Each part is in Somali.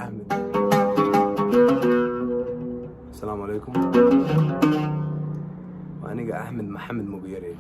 Axmed. Asalaamu calaykum, waa aniga Axmed Maxamed Mugiyare.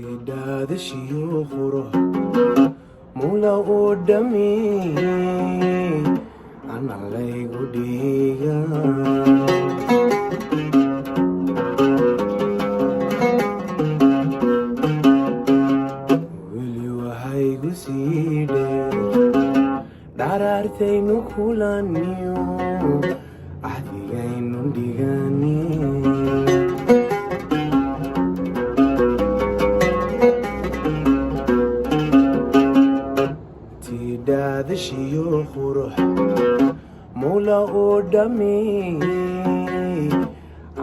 Tidhaadashiyo quro mula oo dhami ana laygu dhiiga. Weli waxaygu sii dheer dharaartaynu kulaniyo axdigaynu dhigani. Tidhaadashiyo qurux mula oo dhami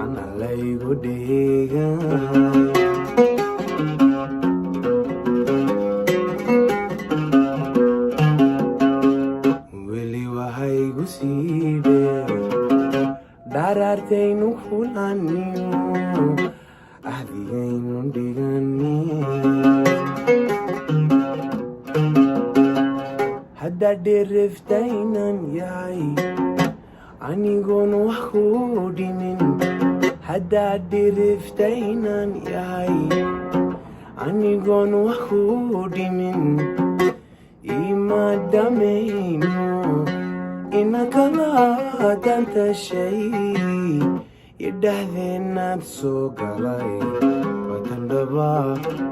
ana laygu dhiiga. Weli waxaygu sii dheer dharaartaynu kulaniyo axdigaynu dhigani. Haddaad dhiriftaynan yahay anigoon wax kuu dhimin, haddaad dhiriftaynan yahay anigoon wax kuu dhimin, ima dhamayno ina kala dantashay idhahdeenaad soo galay watandhaba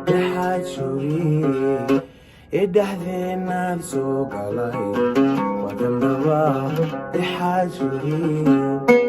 dhexaad joogay, idhahdeenaad soo galay watandhaba dhexaad joogay.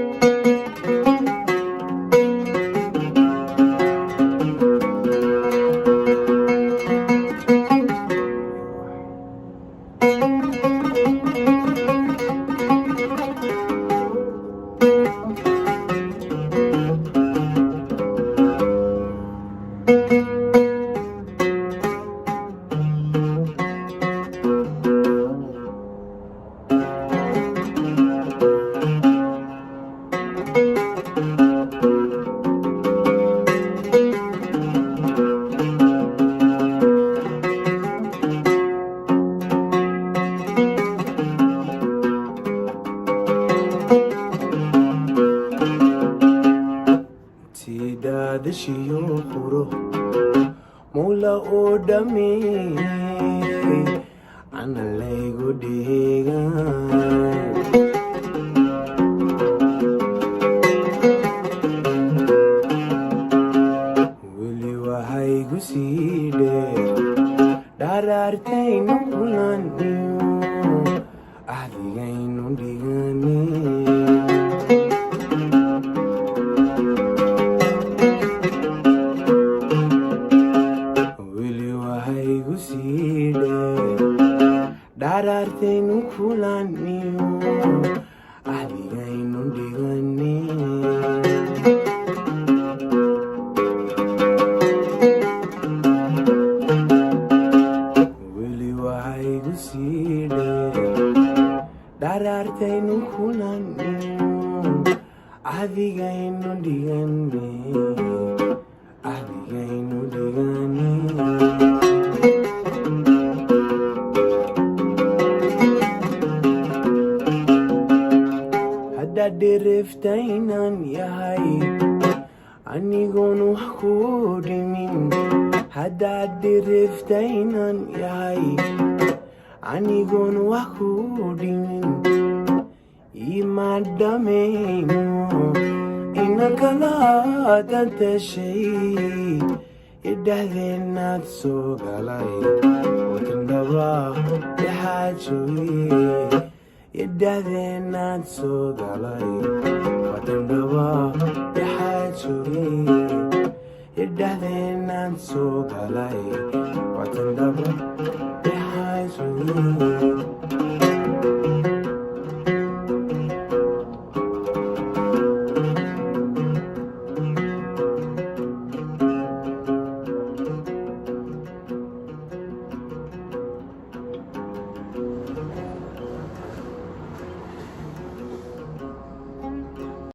Tidhaadashiyo quro mula oo dhami ana laygu dhiiga. Weli waxaygu sii dheer dharaartaynu kulaniyo axdigaynu dhigani. Weli waxaygu sii dheer dharaartaynu kulaniyo axdigaynu dhigani. Weli waxaygu sii dheer dharaartaynu kulaniyo axdigaynu dhigani, axdigaynu dhigani. kuu dhimin, haddaad dhiriftaynan yahay, anigoon wax kuu dhimin, ima dhamayno ina kala dantashay, idhahdeenaad soo galay watandhaba ixaajoye, idhahdeenaad soo galay watandhaba ixaajoye, idhahdeenaad soo galay watandhaba ixaajoye.